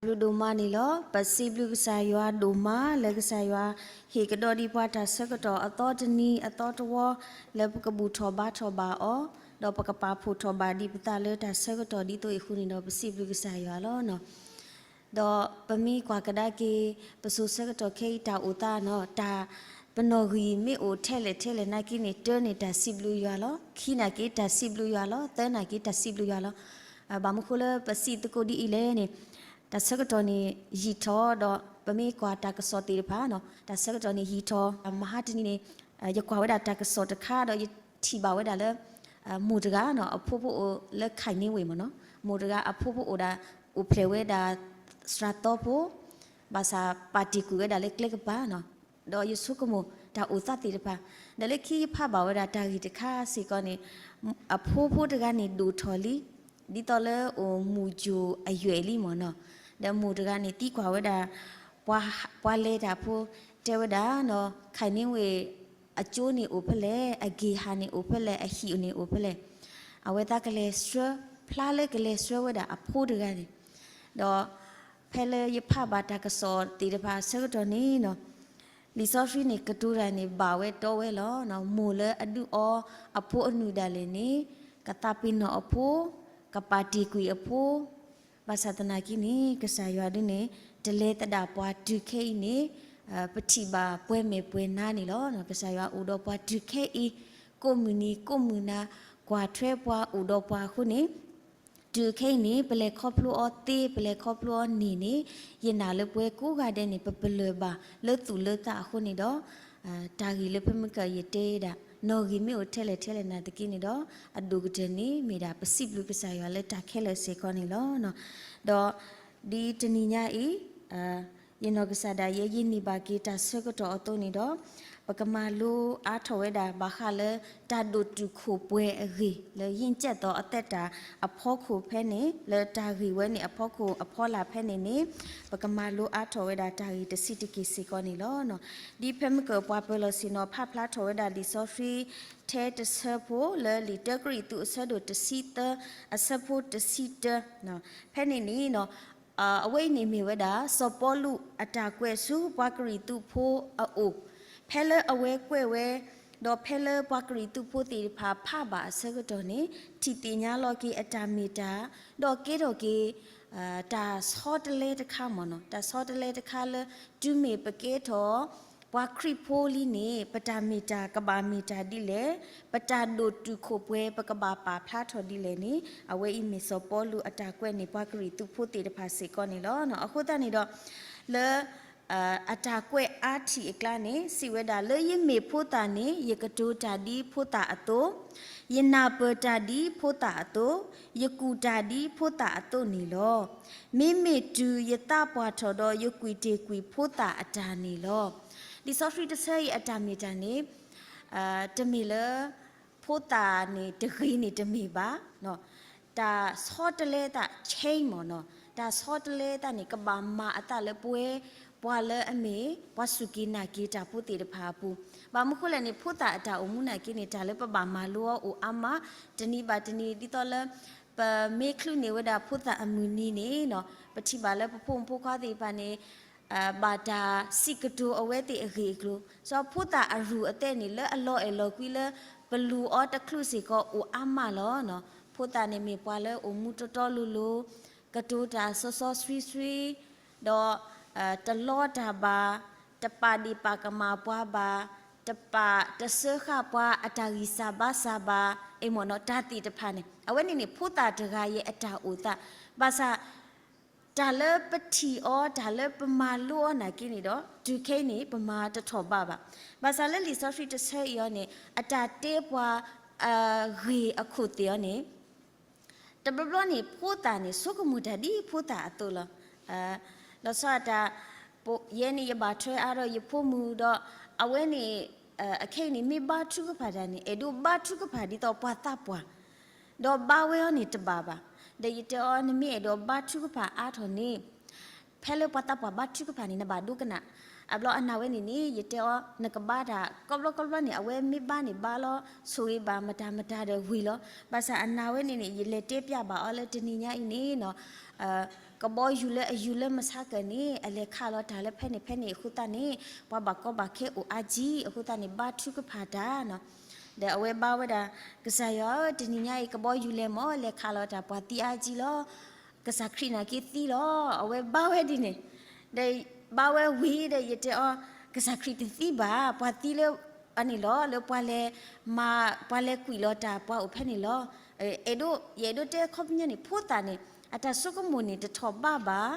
ဘျုးဒိၣ်မးန့ၣ်လီၤ. ပစံးဘျုးကစၢ်ယွၤဒိၣ်မးလၢကစၢ်ယွၤ ဟ့ၣ်ကဒီးဒံးပှၤတၢ်ဆၢကတီၢ်အသီတနံၤအသီတဝီ လၢပကဘူၣ်ထီၣ်ဘါထီၣ်ဘၣ်အီၤ, ဒီးပကပာ်ဖှိၣ်ထီၣ်ဘၣ်ဒံးပသးလၢတၢ်ဆၢကတီၢ်ဒ်သိးအံၤအဃိန့ၣ်ဒီး ပစံးဘျုးကစၢ်ယွၤလီၤ. ဒီးပမ့ၢ်ကွၢ်ကဒါက့ၤ ပစိၤဆၢကတီၢ်ခဲအံၤတၢ်အိၣ်သးနီၤ, တၢ် ပနီၣ်ဂံၢ်မ့ၢ်အိၣ်ထဲလဲၣ်ထဲလဲၣ်နာ်က့န့ၣ် တၢန့ၣ်တၢ်စံးဘျုးယွၤလီၤ, ခံနာ်က့တၢ်စံးဘျုးယွၤလီၤ, သၢနာ်က့တၢ်စံးဘျုးယွၤလီၤ. ဘၣ်မနုၤဃိလၢပစံးသကိးဒ်အံၤလဲၣ်န့ၣ်, တၢ်ဆၢကတီၢ်န့ၣ်ယံာ်ထီၣ်ဒီး ပမ့ၢ်ကွၢ်တၢ်ကစီၣ်သ့ၣ်တဖၣ်နီၤ, တၢ်ဆၢကတီၢ်န့ၣ်ယံာ်ထီၣ်, မဟါတနံၤန့ၣ် ယကွၢ်ဝဲဒၣ်တၢ်ကစီၣ်တခါဒီးယထံၣ်ဘၣ်ဝဲဒၣ်လၢ မိၢ်တဂၤနီၤ အဖိဖိအိၣ်လၢ ခၢၣ်န့ဝ့ၢ် မ့ၢ်နီၤ, မိၢ်တဂၤအဖိဖိအိၣ်ဒၣ် အိၣ်ဖျဲၣ်ဝဲဒၣ် စှၤသီဖိ, ဘၣ်ဆၣ်ပာ်တ့ၢ်ကွံာ်ဝဲဒၣ်လၢကျဲကပၤနီၤ, ဒီးယဆိကမိၣ်တၢ်အိၣ်သးသ့ၣ်တဖၣ်, ဒီးလၢခံယဖးဘၣ်ဝဲဒၣ်တၢ်ဂ့ၢ်တခါစ့ၢ်ကီးန့ၣ်, အဖိဖိတဂၤန့ၣ်ဒိၣ်ထီၣ်လံ, ဒ်သိးလၢအိၣ်မုၢ်ယိၤအယွဲၢ်လံ မ့ၢ်နီၤ, ဒီးမိၢ်တဂၤန့ၣ်သံကွၢ်ဝဲဒၣ် ပှၤလဲၤတၢ်ဖိ, တဲဝဲဒၣ်နီၤ ခၢၣ်န့ဝ့ၢ် အကၠိန့ၣ်အိၣ်ဖဲလဲၣ်, အဂ့ၢ်ဟးန့ၣ်အိၣ်ဖဲလဲၣ်, အဟံၣ်န့ၣ်အိၣ်ဖဲလဲၣ်, အဝဲသ့ၣ်ကလဲၤဆှၢ, ဖျါလၢကလဲၤဆှၢဝဲဒၣ်အဖိတဂၤန့ၣ်, ဒီးဖဲလၢယဖးဘၣ်တၢ်ကစီၣ်သ့ၣ်တဖၣ်အဆၢကတီၢ်န့ၣ်နီၤ, လံာ်စီဆှံန့ၣ်ကတိၤတၢ်န့ၣ်ဘၣ်ဝဲတီဝဲလီၤ. မိၢ်လၢအဒုးအီအဖိအနုၢ်ဒၣ်လဲာ်န့ၣ်, ကသးပ့ၤနီၣ်အဖိ, ကပာ်တ့ၢ်ကွံာ်အဖိ, ဘၣ်ဆၣ်သနာ်က့န့ၣ် ကစၢ်ယွၤဒုန့ၣ် တလဲၤသဒၣ်ပှၤတုၤခဲအံၤန့ၣ်, ပထံၣ်ဘၣ်ပှဲၤမဲာ်ပှဲၤနါန့ၣ်လီၤ. ကစၢ်ယွၤအိၣ်ဒီးပှၤတုၤခဲအံၤ, ကိးမုၢ်နံၤကိးမုၢ်နၤ, ကွၢ်ထွဲပှၤအိၣ်ဒီးပှၤအဃိန့ၣ်, တုၤခဲအံၤန့ၣ် ပလဲၤခီဖျိအီၤသ့ ပလဲၤခီဖျိအီၤန့ၢ်န့ၣ်, ယနာ်လၢပဝဲကိးဂၤဒဲးန့ၣ် ပပလၢၢ်ဘၣ်လၢသူၣ်လၢသးအဃိန့ၣ်ဒီး, တၢ်ဂ့ၢ်လၢဖဲမုၢ်ကၢယတဲဒၣ် နီၣ်ဂံၢ်မ့ၢ်အိၣ်ထဲလဲၣ်ထဲလဲၣ်နာ်သက့န့ၣ်ဒီး, အဒိၣ်ကတၢၢ်န့ၣ်မ့ၢ်ဒၣ် ပစံးဘျုးကစၢ်ယွၤလၢတၢ်ခဲလၢာ်စ့ၢ်ကီးန့ၣ်လီၤ. ဒီးဒ်တနံၤညါအံၤ, ယနီၢ်ကစၢ်ဒၣ်ယဲ ယန့ၢ်ဘၣ်က့ၤတၢ်ဆၢကတီၢ်အသိးန့ၣ်ဒီး, ပကမၤလိအါထီၣ်ဝဲဒၣ်ဘၣ်ဃးလၢ တၢ်ဒိၣ်တုာ်ခိၣ်ပှဲၤအဂ့ၢ် လၢယ့ၢ်ကဲၣ်သီအသက်တာအဖီခိၣ်ဖဲန့ၣ်, လၢတၢ်ဂ့ၢ်ဝဲန့ၣ်အဖီခိၣ်အဖီလာ်ဖဲန့ၣ်န့ၣ်, ပကမၤလိအါထီၣ်ဝဲဒၣ်တၢ်ဂ့ၢ်တဆံးတက့ၢ်စ့ၢ်ကီးန့ၣ်လီၤ. ဒ်ဖဲမုၢ်ကၢပှၤပၢၤလီၢ်ဆ့ၣ်နီၤ ဖးဖျါထီၣ်ဝဲဒၣ်လံာ်စီဆှံ ထဲတဆၢဖိလၢလံာ်တၢကရံၣ်သူးအဆၢဒိၣ်တဆံသၢ အဆၢဖိတဆံတၢ, ဖဲန့ၣ်န့ၣ် အဝဲအံၤန့ၣ်မ့ၢ်ဝဲဒၣ် စီၤပီလူးအတၢ်ကွဲးဆူပှၤကရံၣ်သူးဖိအအိၣ်, ဖဲလၢအဝဲကွဲးဝဲ, ဒီးဖဲလၢပှၤကရံၣ်သူးဖိသ့ၣ်တဖၣ်ဖးဘၣ်အဆၢကတီၢ်န့ၣ်, ထံၣ်သ့ၣ်ညါလီၤက့ၤအတၢ်မ့ၢ်တၢ်, ဒီးကဲထီၣ်က့ၤ တၢ်ဆီတလဲတခါ မ့ၢ်နီၤ, တၢ်ဆီတလဲတခါလၢ တုၤမ့ၢ်ပကဲထီၣ် ပှၤခရံာ်ဖိလံန့ၣ် ပတၢ်မ့ၢ်တၢ်ကဘၣ်မ့ၢ်တၢ်ဒ်လဲၣ်, ပတၢ်ဒိၣ်တုာ်ခိၣ်ပှဲၤပကဘၣ်ပာ်ဖျါထီၣ်ဒ်လဲၣ်န့ၣ်, အဝဲအံၤမ့ၢ်စီၤပီလူးအတၢ်ကွဲးန့ၣ်ပှၤကရံၣ်သူးဖိသ့ၣ်တဖၣ်စ့ၢ်ကီးန့ၣ်လီၤ. အဃိသတးန့ၣ်ဒီး လၢ အတၢ်ကွဲးအါထံၣ်အကျါန့ၣ် စံးဝဲဒၣ် လၢယမ့ၢ်ဖိသၣ်န့ၣ် ယကတိၤတၢ်ဒ်ဖိသၣ်အသိး, ယနၢ်ပၢၢ်တၢ်ဒ်ဖိသၣ်အသိး, ယကူၣ်တၢ်ဒ်ဖိသၣ်အသိးန့ၣ်လီၤ. မ့မ့ၢ်တုၤယသးပှၢ်ထီၣ်ဒီး ယကွံာ်တ့ၢ်ကွံာ်ဖိသၣ်အတၢ်န့ၣ်လီၤ. လံာ်စီဆှံတဆၢအံၤအတၢ်မ့ၢ်တၢ်န့ၣ် တမ့ၢ်လၢ ဖိသၣ်န့ၣ်တဂ့ၤန့ၣ်တမ့ၢ်ဘၣ်, တၢ်ဆီတလဲသး change မ့ၢ်နီၤ, တၢ်ဆီတလဲသးန့ၣ် ကဘၣ်မၤအသးလၢပဝဲ ပှၤလၢအမ့ၢ် ပှၤစူၢ်က့ၤနာ်က့ၤတၢ်ဖိသ့ၣ်တဖၣ်အပူၤ, ဘၣ်မနုၤဃိလဲၣ်န့ၣ် ဖိသၣ်အတၢ်အိၣ်မူနာ်က့န့ၣ် တၢ်လၢပဘၣ်မၤလိအီၤအိၣ်အါမး, တနံၤဘၣ်တနံၤ ဒ်သိးလၢ ပမ့ၢ်ချုးန့ၢ်ဝဲဒၣ်ဖိသၣ်အမုၢ်နံၤန့ၣ်နီၤ, ပထံၣ်ဘၣ်လၢပဖိမုၣ်ဖိခွါသ့ၣ်တဖၣ်န့ၣ် ဘၣ်တၢ်စံးကတိၤအဝဲသ့ၣ်အဂ့ၢ်အကျိၤ, စီၤဖိသၣ်အရူၢ်အသဲးန့ၣ် လၢအလီၤအဲၣ်လီၤကွံလၢ ပလူၤအီၤတချုးစ့ၢ်ကီးအိၣ်အါမးလီၤ. ဖိသၣ်န့ၣ်မ့ၢ်ပှၤလၢအိၣ်မူတီတီလိၤလိၤ, ကတိၤတၢ်စီစီဆှံဆှံ, ဒီး တလီတၢ်ဘၣ်, တပာ်ဒ့ၣ်ပာ်ကမၣ်ပှၤဘၣ်, တပာ်တစၢဃာ်ပှၤအတၢ်ဂံၢ်စၢ်ဘါစၢ်ဘၣ်, အ့ၣ်မ့ၢ်နီၤ တၢ်သ့ၣ်တဖၣ်န့ၣ် အဝဲန့ၣ်န့ၣ် ဖိသၣ်တဂၤအံၤအတၢ်အိၣ်သး, ဘၣ်ဆၣ် တၢ်လၢပထံၣ်အီၤ တၢ်လၢပမၤလိအီၤနာ်က့န့ၣ်ဒီး တုၤခဲအံၤန့ၣ် ပမၤတထီၣ်ဘးဘၣ်. ဘၣ်ဆၣ်လၢလံာ်စီဆှံတဆၢအံၤအီၤန့ၣ် အတၢ်တဲပှၤ အဂ့ၢ်အခိၣ်သ့ၣ်အီၤန့ၣ် တဘျီဘျီန့ၣ် ဖိသၣ်န့ၣ် ဆိကမိၣ်တၢ်ဒ်ဖိသၣ်အသိးလီၤ. လီၤဆီဒၣ်တၢ် ယဲန့ၣ်ယဘၣ်ထွဲအါဒီးယဖိမုၣ်ဒီး အဝဲန့ၣ် အခဲအံၤန့ၣ် မ့ၢ်ဘါထုကဖၣ်တၢ်န့ၣ် အဲၣ်ဒိးဘါထုကဖၣ်ဒ်သိးပှၤသးပှၢ်, ဒီးဘါဝဲအီၤန့ၣ်တဘၣ်ဘၣ်. ဒီးယတဲအီၤ နမ့ၢ်အဲၣ်ဒိးဘါထုကဖၣ်အါထီၣ်န့ၣ် ဖဲလၢပှၤသးပှၢ်ဘါထုကဖၣ်န့ၣ် နဘၣ်ဒိကနၣ်. အဘျီအနာ်ဝဲန့ၣ်န့ၣ် ယတဲအီၤ နကဘါတၢ် ကိးဘျီကိးဘျီန့ၣ် အဝဲမ့ၢ်ဘါန့ၣ်ဘါလီၤ, ဆိၣ်ဂ့ၤဘၣ်မတၤမတၤဒီးဝံၤလီၤ. ဘၣ်ဆၣ်အနာ်ဝဲန့ၣ်န့ၣ် ယလဲၤတဲပျးဘၣ်အီၤလၢတနံၤညါအံၤန့ၣ်နီၤ ကဘီယူၤလၢအယူၤလၢမဆါကၢၤန့ၣ် အလဲၤခးလီၤတၢ်လၢဖဲန့ၣ်ဖဲန့ၣ်အဃိသတးန့ၣ် ပှၤဘၣ်ကီဘၣ်ခဲအိၣ်အါကံ အဃိသတးန့ၣ် ဘါထုကဖၣ်တၢ်နီၤ. ဒီးအဝဲဘါဝဲဒၣ် ကစၢ်ယွၤဧၢ, တနံၤညါအံၤ ကဘီယူၤလဲၤမၢ် လဲၤခးလီၤတၢ် ပှၤသံအါကံလီၤ. ကစၢ်ခရံာ်နာ်က့သံလီၤ. အဝဲဘါဝဲဒ်န့ၣ်, ဒီးဘါဝဲဝံၤဒီး ယတဲအီၤ, ကစၢ်ခရံာ်တသံဘၣ်, ပှၤသံလၢအန့ၣ်လီၤ, လၢပှၤလဲၤမၤ, ပှၤလဲၤကွံာ်လီၤတၢ် ပှၤအိၣ်ဖဲန့ၣ်လီၤ. အဲၣ်ဒိး, ယအဲၣ်ဒိးတဲခီပညီန့ၣ် ဖိသၣ်န့ၣ် အတၢ်ဆိကမိၣ်န့ၣ် တထီၣ်ဘးဘၣ်,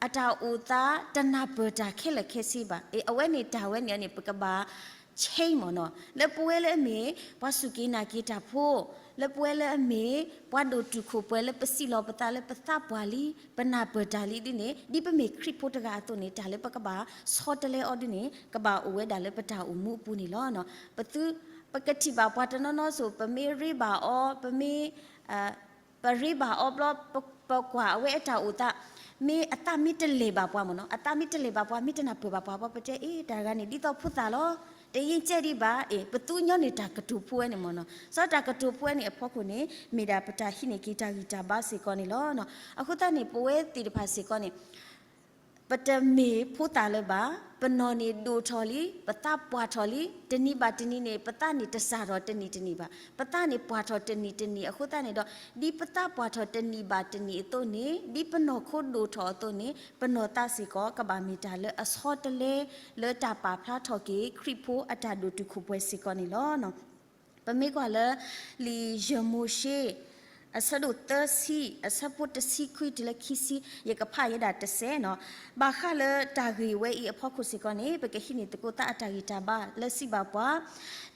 အတၢ်အိၣ်သး တနၢ်ပၢၢ်တၢ်ခဲလၢာ်ခဲဆ့ဘၣ်. အဝဲန့ၣ်တၢ်ဝဲန့ၣ်န့ၣ် ပကဘၣ် change မၢ်နီၤ. လၢပဝဲလၢအမ့ၢ် ပှၤစူၢ်က့ၤနာ်က့ၤတၢ်ဖိ, လၢပဝဲလၢအမ့ၢ် ပှၤဒိၣ်တုာ်ခိၣ်ပှဲၤ လၢပစံးလီၤပသးလၢပသးပှၢ်လံ, ပနၢ်ပၢၢ်တၢ်လံဒ်န့ၣ် ဒ်ပမ့ၢ်ခရံာ်ဖိတဂၤအသိးန့ၣ် တၢ်လၢပကဘၣ်ဆီတလဲအီၤဒ်န့ၣ် ကဘၣ်အိၣ်ဝဲဒၣ်လၢပတၢ်အိၣ်မူအပူၤန့ၣ်လီၤ. ပသု, ပကထံၣ်ဘၣ်ပှၤတနီၤနီၤစိၤ ပမ့ၢ်ရ့ဘၣ်အီၤ, ပမ့ၢ် ပရ့ဘၣ်အီၤဘျီ, ပ, ပကွၢ်အဝဲအတၢ်အိၣ်သး, မ့ၢ်အသးမ့ၢ်တလဲၤဘၣ်ပှၤမၢ်နီၤ, အသးမ့ၢ်တလဲၤဘၣ်ပှၤ, မ့ၢ်တနၢ်ပၢၢ်ဘၣ်ပှၤဘျီ ပတဲအ့ တၢ်ဂၤန့ၣ် ဒ်သိးဖိသၣ်လီၤ, တယံာ်ကဲဒံးဘၣ်, အ့ ပသူညီန့ၣ်တၢ်ကတိၤဖိဝဲန့ၣ်မၢ်နီၤ. စီၤတၢ်ကတိၤဖိဝဲန့ၣ်အဖီခိၣ်န့ၣ် မ့ၢ်ဒၣ်ပတၢ်ဟံးန့ၢ်က့ၤတၢ်ဂံၢ်တၢ်ဘါစ့ၢ်ကီးန့ၣ်လီၤ. အဃိသတးန့ၣ် ပဝဲသ့ၣ်တဖၣ်စ့ၢ်ကီးန့ၣ် ပတမ့ၢ်ဖိသၣ်လၢၤဘၣ်, ပနီၢ်န့ၣ်ဒိၣ်ထီၣ်လံ, ပသးပှၢ်ထီၣ်လံ, တနံၤဘၣ်တနံၤန့ၣ် ပသးန့ၣ်တစၢ်ထီၣ်တနံၣ်တနံၣ်ဘၣ်, ပသးန့ၣ်ပှၢ်ထီၣ်တနံၣ်တနံၣ်အဃိသတးန့ၣ်ဒီး ဒ်ပသးပှၢ်ထီၣ်တနံၣ်ဘၣ်တနံၣ်အသိးန့ၣ် ဒ်ပနီၢ်ခိဒိၣ်ထီၣ်အသိးန့ၣ် ပနီၢ်သးစ့ၢ်ကီး ကဘၣ်မ့ၢ်တၢ်လၢအဆီတလဲ လၢတၢ်ပာ်ဖျါထီၣ်က့ၤ ခရံာ်ဖိအတၢ်ဒိၣ်တုာ်ခိၣ်ပှဲၤစ့ၢ်ကီးန့ၣ်လီၤ. ပမ့ၢ်ကွၢ်လၢ လံာ်ယဲၢ်မိၤၡ့ အဆၢဒိၣ်သၢဆံ အဆၢဖိတဆံခွံတုၤလၢခံဆံ, ယကဖးယဲဒၣ်တစဲးနီၤ. ဘၣ်ဃးလၢတၢ်ဂ့ၢ်ဝဲအံၤအဖီခိၣ်စ့ၢ်ကီးန့ၣ် ပကဟံးန့ၢ်သကိးသးအတၢ်ဂံၢ်တၢ်ဘါလၢစံးဘၣ်ပှၤ,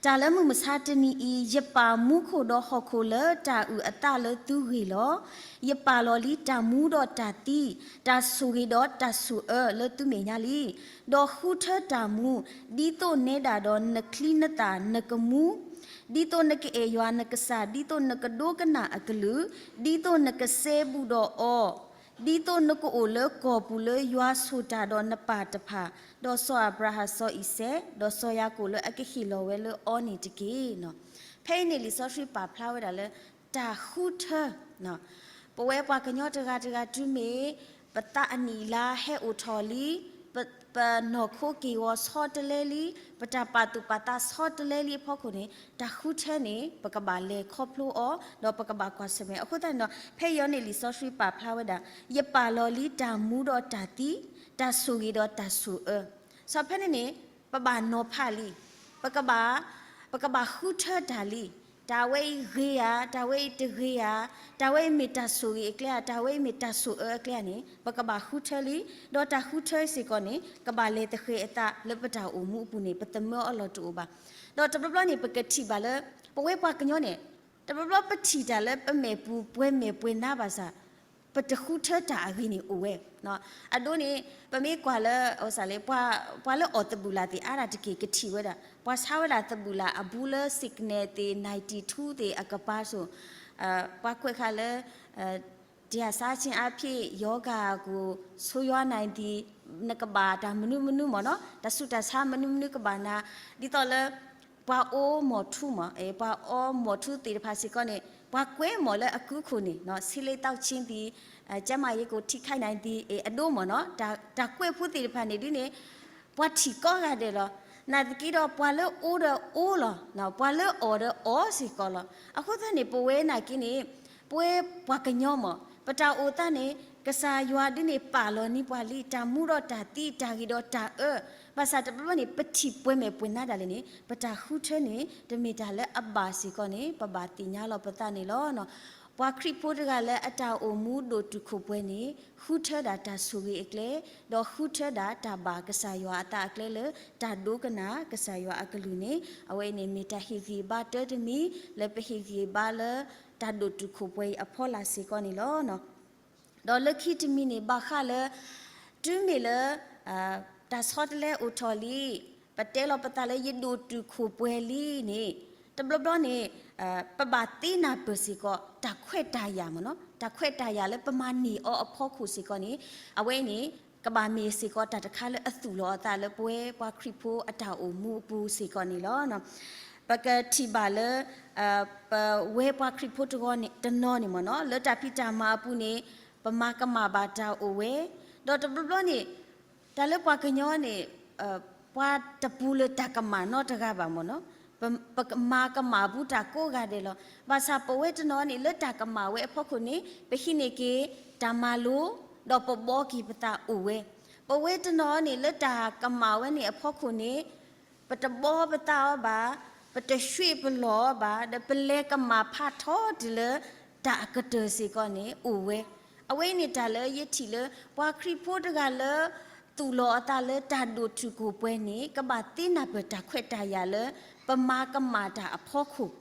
တၢ်လၢမုၢ်မဆါတနံၤအံၤ ယပာ်မူခိၣ်ဒီးဟီၣ်ခိၣ်လၢတၢ်အုၣ်အသးလၢသုဂ့ၢ်လီၤ. ယပာ်လီၤလံတၢ်မူဒီးတၢ်သံ, တၢ်ဆိၣ်ဂ့ၤဒီးတၢ်ဆိၣ်အၢလၢသုမဲာ်ညါလံ. ဒီးဃုထၢတၢ်မူ, ဒ်သိးနဲဒၣ်ဒီးနချံနသၣ်နကမူ ဒ်သိးနကအဲၣ်ယွၤနကစၢ်, ဒ်သိးနကဒိကနၣ်အကလုၢ်, ဒ်သိးနကစဲဘူးဒီးအီၤ, ဒ်သိးနကအိၣ်လၢကီၢ်ပူၤလၢယွၤဆိၣ်တၢ်ဒီးနပၢ်တဖၣ်, ဒီးစီၤအၤဘြၤဟၣ်စီၤအံၤစဲး, ဒီးစီၤယၤကိာ်လၢအကဟ့ၣ်လီၤဝဲလၢအီၤန့ၣ်တက့ၢ်. ဖဲအံၤန့ၣ်လံာ်စီဆှံပာ်ဖျါဝဲဒၣ်လၢ တၢ်ဃုထၢ ပဝဲပှၤကညီတဂၤတဂၤတုၤမ့ၢ် ပသးအနံၣ်အလါဟဲအိၣ်ထီၣ်လံ, ပ, ပနီၢ်ခိက့ၢ်ဂီၤဆီတလဲလံ, ပတၢ်ပာ်သူၣ်ပာ်သးဆီတလဲလံအဖီခိၣ်န့ၣ် တၢ်ဃုထၢန့ၣ် ပကဘၣ်လဲၤခီဖျိအီၤ ဒီးပကဘၣ်ကွၢ်ဆၢၣ်မဲာ်. အဃိသတးန့ၣ်ဒီး ဖဲအံၤန့ၣ်လံာ်စီဆှံပာ်ဖျါဝဲဒၣ် ယပာ်လီၤလံတၢ်မူဒီးတၢ်သံ, တၢ်ဆိၣ်ဂ့ၤဒီးတၢ်ဆိၣ်အၢ. စီၤဖဲန့ၣ်န့ၣ် ပဘၣ်နီၤဖးလံ, ပကဘၣ်, ပကဘၣ်ဃုထၢတၢ်လံ. တၢ်ဝဲအံၤဂ့ၤဧါ, တၢ်ဝဲအံၤတဂ့ၤဧါ, တၢ်ဝဲအံၤမ့ၢ်တၢ်ဆိၣ်ဂ့ၤအကျဲဧါ, တၢ်ဝဲအံၤမ့ၢ်တၢ်ဆိၣ်အၢအကျဲဧါန့ၣ် ပကဘၣ်ဃုထၢလံ. ဒီးတၢ်ဃုထၢစ့ၢ်ကီးန့ၣ် ကဘၣ်လဲၤသဃဲၤအသးလၢပတၢ်အိၣ်မူအပူၤန့ၣ် ပသမၢအီၤလီၤတအိၣ်ဘၣ်. ဒီးတဘျီဘျီန့ၣ် ပကထံၣ်ဘၣ်လၢ ပဝဲပှၤကညီန့ၣ် တဘျီဘျီပထံၣ်တၢ်လၢပမဲာ်ပူၤပှဲၤမဲာ်ပှဲၤနါဘၣ်ဆၣ် ပတဃုထၢတၢ်အဂ့ၢ်န့ၣ်အိၣ်ဝဲ. အဒိန့ၣ် ပမ့ၢ်ကွၢ်လၢ လၢ ပှၤလၢအီၣ်သဘုၣ်လၣ်သ့ၣ်အါဒၣ်တက့ၢ် ကထံၣ်ဝဲဒၣ် ပှၤဆါဝဲဒၣ်သဘုၣ်လၣ်အဘူးလၢ signal သ့ၣ် ninety two သ့ၣ်အကပၤစိၤ ပှၤကွဲးဃာ်လၢ တၢ်ဆါဆ့အါဖ့ၣ် ယီၤဂၤကိၣ် ဆိယွၤနၢ်ဒံး နကဘၣ်တၢ်မနုၤမနုၤမ့ၢ်နီၤ တၢ်ဆူးတၢ်ဆါမနုၤမနုၤကဘၣ်နၤ ဒ်သိးလၢ ပှၤအိၣ်မီၢ်ထူမ့ၢ် ပှၤအီမီၢ်ထူသ့ၣ်တဖၣ်စ့ၢ်ကီးန့ၣ် ပှၤကွဲးမီၢ်လၢအကုခိၣ်န့ၣ် ဆ့လ့သောက်ခြင်းသည် ကျန်းမာရေးကိုထိခိုက်နိုင်သည် အဒိမ့ၢ်နီၤ တၢ်ကွဲးဖိသ့ၣ်တဖၣ်န့ၣ်ဒ်န့ၣ် ပှၤထံၣ်ကိးဂၤဒဲးလီၤ. နာ်သက့ဒီး ပှၤလၢအအိၣ်ဒီးအိၣ်လီၤ, ပှၤလၢအအီၣ်ဒီးအီၣ်စ့ၢ်ကီးလီၤ. အဃိသတးန့ၣ် ပဝဲနာ်က့န့ၣ် ပဝဲပှၤကညီမ့ၢ် ပတၢ်အိၣ်သးန့ၣ် ကစၢ်ယွၤဒ်န့ၣ် ပာ်လီၤန့ၢ်ပှၤလံ တၢ်မူဒီးတၢ်သံ တၢ်ဂ့ၤဒီးတၢ်အၢ, ဘၣ်ဆၣ်တဘျီဘျီန့ၣ် ပထံၣ်ပှဲၤမဲာ်ပှဲၤနါဒၣ်လဲာ်န့ၣ် ပတၢ်ဃုထၢန့ၣ် တမ့ၢ်တၢ်လၢအဘၣ်စ့ၢ်ကီးန့ၣ် ပဘၣ်သ့ၣ်ညါလီၤပသးန့ၣ်လီၤ. ပှၤခရံာ်ဖိတဂၤလၢအတၢ်အိၣ်မူဒိၣ်တုာ်ခိၣ်ပှဲၤန့ၣ် ဃုထၢဒၣ်တၢ်ဆိၣ်ဂ့ၤအကျဲ ဒီးဃုထၢဒၣ်တၢ်ဘၣ်ကစၢ်ယွၤအသးအကျဲလၢ တၢ်ဒိကနၣ်ကစၢ်ယွၤအကလုၢ်န့ၣ် အဝဲအံၤန့ၣ်မ့ၢ်တၢ်ဟ့ၣ်ဂံၢ်ဘါတၢတမံၤ လၢပဟ့ၣ်ဂံၢ်ဘါလၢ တၢ်ဒိၣ်တုာ်ခိၣ်ပှဲၤအံၤအဖီလာ်စ့ၢ်ကီးန့ၣ်လီၤ. ဒီးလၢခံတမံၤန့ၣ် ဘၣ်ဃးလၢ တုၤမ့ၢ်လၢ တၢ်ဆီတလဲအိၣ်ထီၣ်လံ, ပတဲလီၤပသးလၢယဒိၣ်တုာ်ခိၣ်ပှဲၤလံန့ၣ် တဘျီဘျီန့ၣ် ပဘၣ်သ့နၢ်ပၢၢ်စ့ၢ်ကီး တၢ်ခွဲးတၢ်ယာ်မ့ၢ်နီၤ တၢ်ခွဲးတၢ်ယာ်လၢပမၤန့ၢ်အီၤအဖီခိၣ်စ့ၢ်ကီးန့ၣ် အဝဲအံၤန့ၣ် ကဘၣ်မ့ၢ်စ့ၢ်ကီးတၢ်တခါလၢအသူၣ်လီၤအသးလၢပဝဲပှၤခရံာ်ဖိအတၢ်အိၣ်မူအပူၤစ့ၢ်ကီးန့ၣ်လီၤ. ပကထံၣ်ဘၣ်လၢ ပဝဲပှၤခရံာ်ဖိတဂၤန့ၣ် တနီၤန့ၣ်မ့ၢ်နီၤ လၢတၢ်ဖံးတၢ်မၤအပူၤန့ၣ် ပမၤကမၣ်ဘၣ်တၢ်အိၣ်ဝဲ, ဒီးတဘျီဘျီန့ၣ် တၢ်လၢပှၤကညီန့ၣ် ပှၤတပူၤလၢၤတၢ်ကမၣ်နီတဂၤဘၣ်မ့ၢ်နီၤ, ပမၤကမၣ်ဘူးတၢ်ကိးဂၤဒဲးလီၤ. ဘၣ်ဆၣ်ပဝဲတနီၤန့ၣ် လၢတၢ်ကမၣ်ဝဲအဖီခိၣ်န့ၣ် ပဟံးန့ၢ်က့ၤတၢ်မၤလိ, ဒီးပဘှီက့ၤပသးအိၣ်ဝဲ. ပဝဲတနီၤန့ၣ် လၢတၢ်ကမၣ်ဝဲန့ၣ်အဖီခိၣ်န့ၣ် ပတဘှီပသးအီၤဘၣ်, ပတဆှ့ပလီၢ်အီၤဘၣ်, ဒီးပလဲၤကမၣ်ဖးထီတုၤလၢတၢ်အကတၢၢ်စ့ၢ်ကီးန့ၣ် အိၣ်ဝဲ. အဝဲအံၤန့ၣ် တၢ်လၢယထံၣ်လၢ ပှၤခရံာ်ဖိတဂၤလၢ သူၣ်လီၤအသးလၢတၢ်ဒိၣ်တုာ်ခိၣ်ပှဲၤန့ၣ် ကဘၣ်သ့နၢ်ပၢၢ်တၢ်ခွဲးတၢ်ယာ်လၢ ပမၤကမၣ်တၢ်အဖီခိၣ်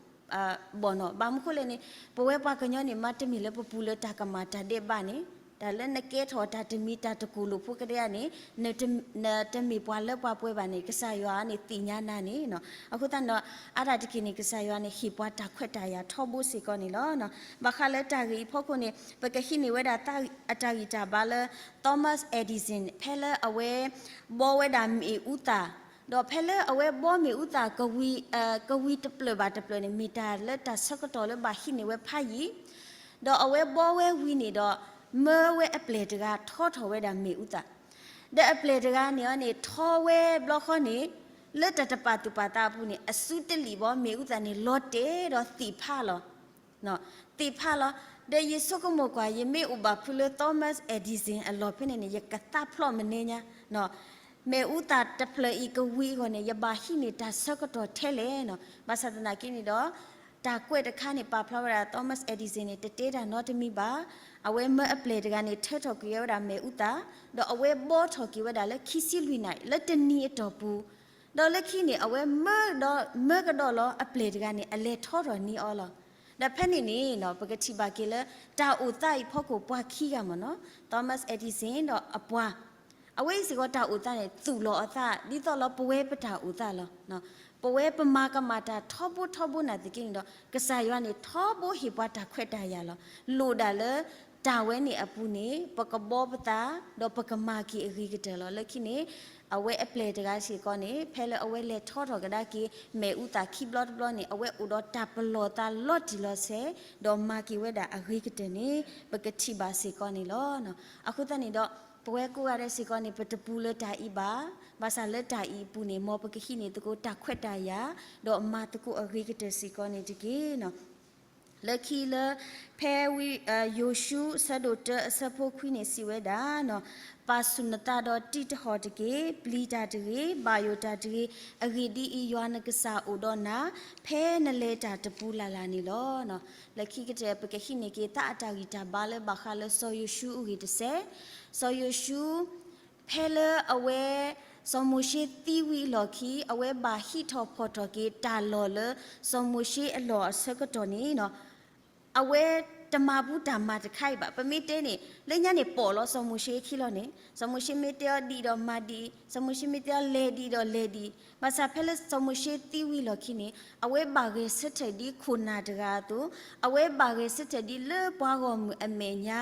ဘၣ်နီၤ. ဘၣ်မနုၤဃိလဲၣ်န့ၣ် ပဝဲပှၤကညီန့ၣ် မ့တမ့ၢ်လၢပပူၤလၢၤတၢ်ကမၣ်တၢ်ဒဲးဘးန့ၣ်, တၢ်လၢနကဲထီၣ်တၢ်တမံၤတၢ်တကိၢ်လိာ်ဖိကဒဲဧါန့ၣ် နတမ့ၢ်ပှၤလၢပှၤပှဲၤဘၣ်န့ၣ် ကစၢ်ယွၤန့ၣ်သ့ၣ်ညါနၤန့ၣ်. အဃိသတးဒီး အါဒၣ်တက့ၢ်န့ၣ် ကစၢ်ယွၤန့ၣ် ဟ့ၣ်ပှၤတၢ်ခွဲးတၢ်ယာ်ထီဘိစ့ၢ်ကီးန့ၣ်လီၤ. ဘၣ်ဃးလၢတၢ်ဂ့ၢ်အံၤအဖီခိၣ်န့ၣ် ပကဟံးန့ၢ်ဝဲဒၣ်အတၢ်ဂံၢ်တၢ်ဘါလၢ Thomas Edison ဖဲလၢအဝဲဘှီဝဲဒၣ်မ့ၣ်အူသၣ်, ဒီးဖဲလၢအဝဲဘှီမ့ၣ်အူသၣ် ကဝံၤတဖျၢၣ်ဘၣ်တဖျၢၣ်န့ၣ် မ့ၢ်တၢ်လၢတၢ်ဆၢကတီၢ်လၢဘၣ်ဟံးန့ၢ်ဝဲဖးယံၤ, ဒီးအဝဲဘှီဝဲဝံၤန့ၣ်ဒီး မၢဝဲအပျဲၢ်တဂၤထီထီၣ်ဝဲဒၣ်မ့ၣ်အူသၣ်, ဒီးအပျဲၢ်တဂၤန့ၣ်န့ၣ် ထီဝဲဘျီဃီန့ၣ် လၢတၢ်တပာ်သူၣ်ပာ်သးအပူၤန့ၣ် အစုတလံာ်ဘၣ် မ့ၣ်အူသၣ်န့ၣ် လီၤတဲာ်ဒီးသ့ၣ်ဖးလီၤ သ့ၣ်ဖးလီၤ. ဒီးယဆိကမိၣ်ကွၢ် ယမ့ၢ်အိၣ်ဘၣ်ဖုလၢ Thomas Edison အလီၢ်ဖဲန့ၣ်န့ၣ် ယကသးဖျိးမနုၤညါ, မ့ၣ်အူသၣ်တဖျၢၣ်အံၤကဝံၤအဂီၢ်န့ၣ် ယဘၣ်ဟံးန့ၢ်တၢ်ဆၢကတီၢ်ထဲလဲၣ်နီၤ. ဘၣ်ဆၣ်သနာ်က့န့ၣ်ဒီး တၢ်ကွဲးတခါန့ၣ် ပာ်ဖျါဝဲဒၣ် Thomas Edison န့ၣ် တတဲတၢ်နီတမံၤဘၣ်. အဝဲမၢအပျဲၢ်တဂၤန့ၣ် ထၢထီၣ်ကွံာ်ဝဲဒၣ်မ့ၣ်အူသၣ်, ဒီးအဝဲဘှီထီၣ်က့ၤဝဲဒၣ်လၢခံဆံလွံၢ်နၣ်ရံၣ် လၢတနံၤအတီၢ်ပူၤ, ဒီးလၢခံန့ၣ် အဝဲမၢဒီး မၢကဒီးလီၤ အပျဲၢ်တဂၤန့ၣ် အလဲၤထီထီၣ်န့ၢ်အီၤလီၤ. ဒီးဖဲန့ၣ်န့ၣ်နီၤ ပကထံၣ်ဘၣ်က့ၤလၢ တၢ်အိၣ်သးအံၤဖီခိၣ် ပှၤခံဂၤမ့ၢ်နီၤ, Thomas Edison ဒီးအပှၤ အဝဲအံၤစ့ၢ်ကီးတၢ်အိၣ်သးန့ၣ် သူၣ်လီၤအသး ဒ်သိးလၢပဝဲပတၢ်အိၣ်သးလီၤ. ပဝဲပမၤကမၣ်တၢ်ထီဘိထီဘိနာ်သက့န့ၣ်ဒီး ကစၢ်ယွၤန့ၣ် ထီဘိဟ့ၣ်ပှၤတၢ်ခွဲးတၢ်ယာ်လီၤ. လိၣ်ဒၣ်လၢတၢ်ဝဲန့ၣ်အပူၤန့ၣ် ပကဘှီပသး ဒီးပကမၤက့ၤအဂ့ၤကတၢၢ်လီၤ. လၢခံန့ၣ် အဝဲအပျဲၢ်တဂၤစ့ၢ်ကီးန့ၣ် ဖဲလၢအဝဲလဲၤထီထီၣ်ကဒါက့ၤ မ့ၣ်အူသၣ်ခံဘျီတဘျီန့ၣ် အဝဲအိၣ်ဒီးတၢ်ပလီၢ်သးလီၤတံၢ်လီၤဆဲး ဒီးမၤက့ၤဝဲဒၣ်အဂ့ၤကတၢၢ်န့ၣ် ပကထံၣ်ဘၣ်စ့ၢ်ကီးန့ၣ်လီၤ. အဃိသတးန့ၣ်ဒီး ပဝဲကိးဂၤဒဲးစ့ၢ်ကီးန့ၣ် ပတပူၤလၢၤတၢ်အံၤဘၣ်. ဘၣ်ဆၣ်လၢတၢ်အံၤအပူၤန့ၣ် မ်ပကဟံးန့ၢ်သကိးတၢ်ခွဲးတၢ်ယာ် ဒီးမၤသကိးအဂ့ၤကတၢၢ်စ့ၢ်ကီးန့ၣ်တက့ၢ်. လၢခံလၢ ဖဲဝံ ယိၤၡူ အဆၢဒိၣ်တၢ အဆၢဖိခွံန့ၣ် စံးဝဲဒၣ်, ပာ်ဆူၣ်နသးဒီးတံးတဟီၣ်တက့ၢ်. ပျံၤတၢ်တဂ့ၤ, ဘၣ်ယိၣ်တၢ်တဂ့ၤ, အဂ့ၢ်ဒ်အံၤ, ယွၤနကစၢ်အိၣ်ဒီးနၤ ဖဲနလဲၤတၢ်တပူၤလၢ်လၢ်န့ၣ်လီၤ. လၢခံကတၢၢ် ပကဟံးန့ၢ်က့ၤသးအတၢ်ဂံၢ်တၢ်ဘါလၢဘၣ်ဃးလၢစီၤယိၤၡူအဂ့ၢ်တစဲး, စီၤယိၤၡူ ဖဲလၢအဝဲ စီၤမိၤၡ့သံဝံၤအလီၢ်ခံ အဝဲဘၣ်ဟံးထီၣ်ဖီၣ်ထီၣ်က့ၤတၢ်လီၢ်လၢ စီၤမိၤၡ့အလီၢ်အဆၢကတီၢ်န့ၣ် အဝဲတမၤဘူးတၢ်မၤတခါအံၤဘၣ်. ပမ့ၢ်တဲန့ၣ် လၢညါန့ၣ် ပိာ်လီၤစီၤမိၤၡ့အခံလီၤန့ၣ်, စီၤမိၤၡ့မ့ၢ်တဲအီၤဒ်ဒီးမၤဒ်, စီၤမိၤၡ့မ့ၢ်တဲအီၤလဲၤဒ်ဒီးလဲၤဒ်, ဘၣ်ဆၣ်ဖဲလၢစီၤမိၤၡ့သံဝံၤအလီၢ်ခံန့ၣ် အဝဲဘၣ်ဂဲၤဆၢထၢၣ်ဒ်ခိၣ်နၢ်တဂၤအသိး, အဝဲဘၣ်ဂဲၤဆၢထၢၣ်ဒ်လၢပှၤဂီၢ်မုၢ်အမဲာ်ညါ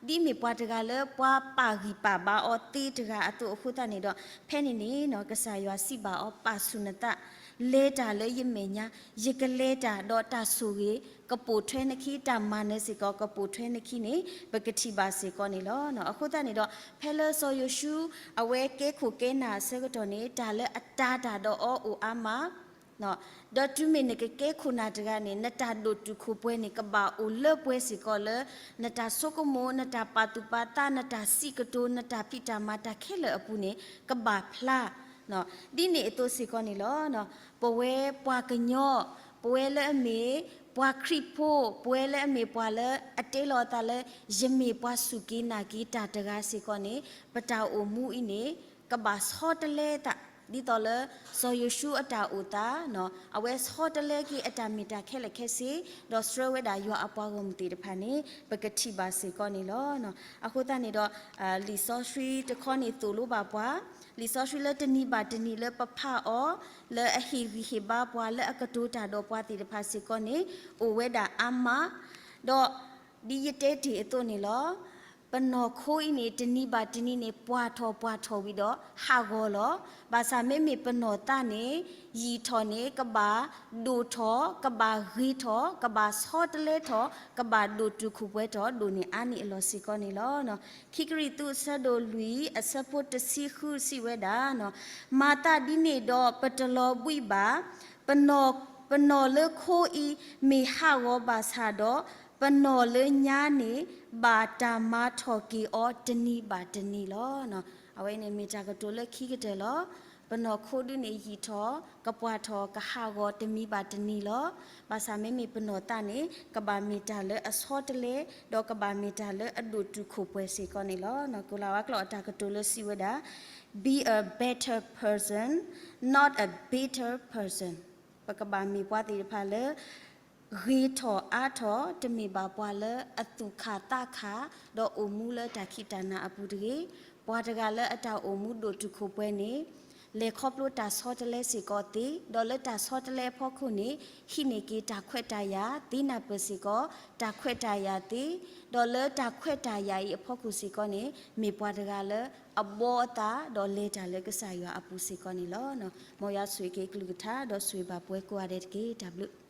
ဒ်မ့ၢ်ပှၤတဂၤလၢပှၤပာ်ဂံၢ်ပာ်ဘါအီၤသ့တဂၤအသိးအဃိသတးန့ၣ်ဒီး ဖဲန့ၣ်န့ၣ် ကစၢ်ယွၤစံးဘၣ်အီၤ ပာ်ဆူၣ်နသး, လဲၤတၢ်လၢယမဲာ်ညါ, ယကလဲၤတၢ်ဒီးတၢ်ဆိၣ်ဂ့ၤ ကပိာ်ထွဲနခံ, တၢ်မၤနၢၤစ့ၢ်ကီးကပိာ်ထွဲနခံန့ၣ် ပကထံၣ်ဘၣ်စ့ၢ်ကီးန့ၣ်လီၤ. အဃိသတးန့ၣ်ဒီး ဖဲလၢစီၤယိၤၡူ အဝဲကဲခိၣ်ကဲနၢ်အဆၢကတီၢ်န့ၣ် တၢ်လၢအတၤတၢ်ဒီးအီၤအိၣ်အါမး ဒီးတုၤမ့ၢ်နကကဲခိၣ်နၢ်တဂၤန့ၣ် နတၢ်ဒိၣ်တုာ်ခိၣ်ပှဲၤန့ၣ် ကဘၣ်အိၣ်လၢပှဲၤစ့ၢ်ကီးလၢ နတၢ်ဆိကမိၣ်, နတၢ်ပာ်သူၣ်ပာ်သး, နတၢ်စံးကတိၤ, နတၢ်ဖံးတၢ်မၤတၢ်ခဲလၢာ်အပူၤန့ၣ် ကဘၣ်ဖျါ ဒ်န့ၣ်အသိးစ့ၢ်ကီးန့ၣ်လီၤ. ပဝဲပှၤကညီ, ပဝဲလၢအမ့ၢ်ပှၤခရံာ်ဖိ, ပဝဲလၢအမ့ၢ်ပှၤလၢအတဲလီၤအသးလၢ ယမ့ၢ်ပှၤစူၢ်က့ၤနာ်က့ၤတၢ်တဂၤစ့ၢ်ကီးန့ၣ် ပတၢ်အိၣ်မူအံၤန့ၣ် ကဘၣ်ဆီတလဲသး, ဒ်သိးလၢစီၤယိၤၡူအတၢ်အိၣ်သး, အဝဲဆီတလဲက့ၤအတၢ်မ့ၢ်တၢ်ခဲလၢာ်ခဲဆ့, ဒီးဆှၢဝဲဒၣ်ယွၤအပှၤဂီၢ်မုၢ်သ့ၣ်တဖၣ်န့ၣ် ပကထံၣ်ဘၣ်စ့ၢ်ကီးန့ၣ်လီၤ. အဃိသတးန့ၣ်ဒီး လံာ်စီဆှံတခီန့ၣ်သိၣ်လိဘၣ်ပှၤ, လံာ်စီဆှံလၢတနံၤဘၣ်တနံၤလၢပဖးအီၤ, လၢအဟ့ၣ်ဂံၢ်ဟ့ၣ်ဘါပှၤလၢအကတိၤတၢ်ဒီးပှၤသ့ၣ်တဖၣ်စ့ၢ်ကီးန့ၣ် အိၣ်ဝဲဒၣ်အါမး, ဒီးဒ်ယတဲတ့ၢ်အသိးန့ၣ်လီၤ. ပနီၢ်ခိအံၤန့ၣ် တနံၤဘၣ်တနံၤန့ၣ် ပှၢ်ထီၣ်ပှၢ်ထီၣ်ဝံၤဒီးဟးဂီၤလီၤ. ဘၣ်ဆၣ်မ့မ့ၢ်ပနီၢ်သးန့ၣ် ယံာ်ထီၣ်န့ၣ် ကဘၣ်ဒိၣ်ထီၣ်, ကဘၣ်ဂ့ၤထီၣ်, ကဘၣ်ဆီတလဲထီၣ်, ကဘၣ်ဒိၣ်တုာ်ခိၣ်ပှဲၤထီၣ် ဒိၣ်န့ၢ်အါန့ၢ်အလီၢ်စ့ၢ်ကီးန့ၣ်လီၤ. ခံကရံၣ်သူးအဆၢဒိၣ်လွံၢ်အဆၢဖိတဆံဃုစံးဝဲဒၣ်, မၤသးဒ်န့ၣ်ဒီးပတလီၤဘှံးဘၣ်. ပနီၢ်, ပနီၢ်လၢခိအံၤမ့ၢ်ဟးဂီၤဘၣ်ဆၣ်ဒီး, ပနီၢ်လၢညါန့ၣ် ဘၣ်တၢ်မၤထီၣ်က့ၤအီၤတနံၤဘၣ်တနံၤလီၤ. အဝဲန့ၣ်မ့ၢ်တၢ်ကတိၤလၢခံကတၢၢ်လီၤ. ပနီၢ်ခိဒုန့ၣ်ယံာ်ထီၣ်, ကပှၢ်ထီၣ်, ကဟးဂီၤတမံၤဘၣ်တနံၤလီၤ. ဘၣ်ဆၣ်မ့မ့ၢ်ပနီၢ်သးန့ၣ် ကဘၣ်မ့ၢ်တၢ်လၢအဆီတလဲ, ဒီးကဘၣ်မ့ၢ်တၢ်လၢအဒိၣ်တုာ်ခိၣ်ပှဲၤစ့ၢ်ကီးန့ၣ်လီၤ. ကိၤလၤဝါကျိာ်အတၢ်ကတိၤလၢစံးဝဲဒၣ်, Be a better person, not a bitter person. ပကဘၣ်မ့ၢ်ပှၤသ့ၣ်တဖၣ်လၢ ဂ့ၤထီၣ်အါထီၣ်, တမ့ၢ်ဘၣ်ပှၤလၢအသူၣ်ခးသးခး, ဒီးအိၣ်မူလၢတၢ်ခံးတၢ်နၤအပူၤတဂ့ၤ. ပှၤတဂၤလၢအတၢ်အိၣ်မူဒိၣ်တုာ်ခိၣ်ပှဲၤန့ၣ် လဲၤခီဖျိတၢ်ဆီတလဲစ့ၢ်ကီးသ့, ဒီးလၢတၢ်ဆီတလဲအဖီခိၣ်န့ၣ် ဟံးန့ၢ်က့ၤတၢ်ခွဲးတၢ်ယာ်သ့နၢ်ပၢၢ်စ့ၢ်ကီး, တၢ်ခွဲးတၢ်ယာ်သ့, ဒီးလၢတၢ်ခွဲးတၢ်ယာ်အံၤအဖီခိၣ်စ့ၢ်ကီးန့ၣ် မ့ၢ်ပှၤတဂၤလၢအဘီအသး ဒီးလဲၤတၢ်လၢကစၢ်ယွၤအပူၤစ့ၢ်ကီးန့ၣ်လီၤ. မ်ယွၤဆိၣ်ဂ့ၤက့ၤကလုၢ်ကထါ ဒီးဆိၣ်ဂ့ၤဘၣ်ပှၤကိးဂၤဒဲးတက့ၢ်. တၢ်ဘျုး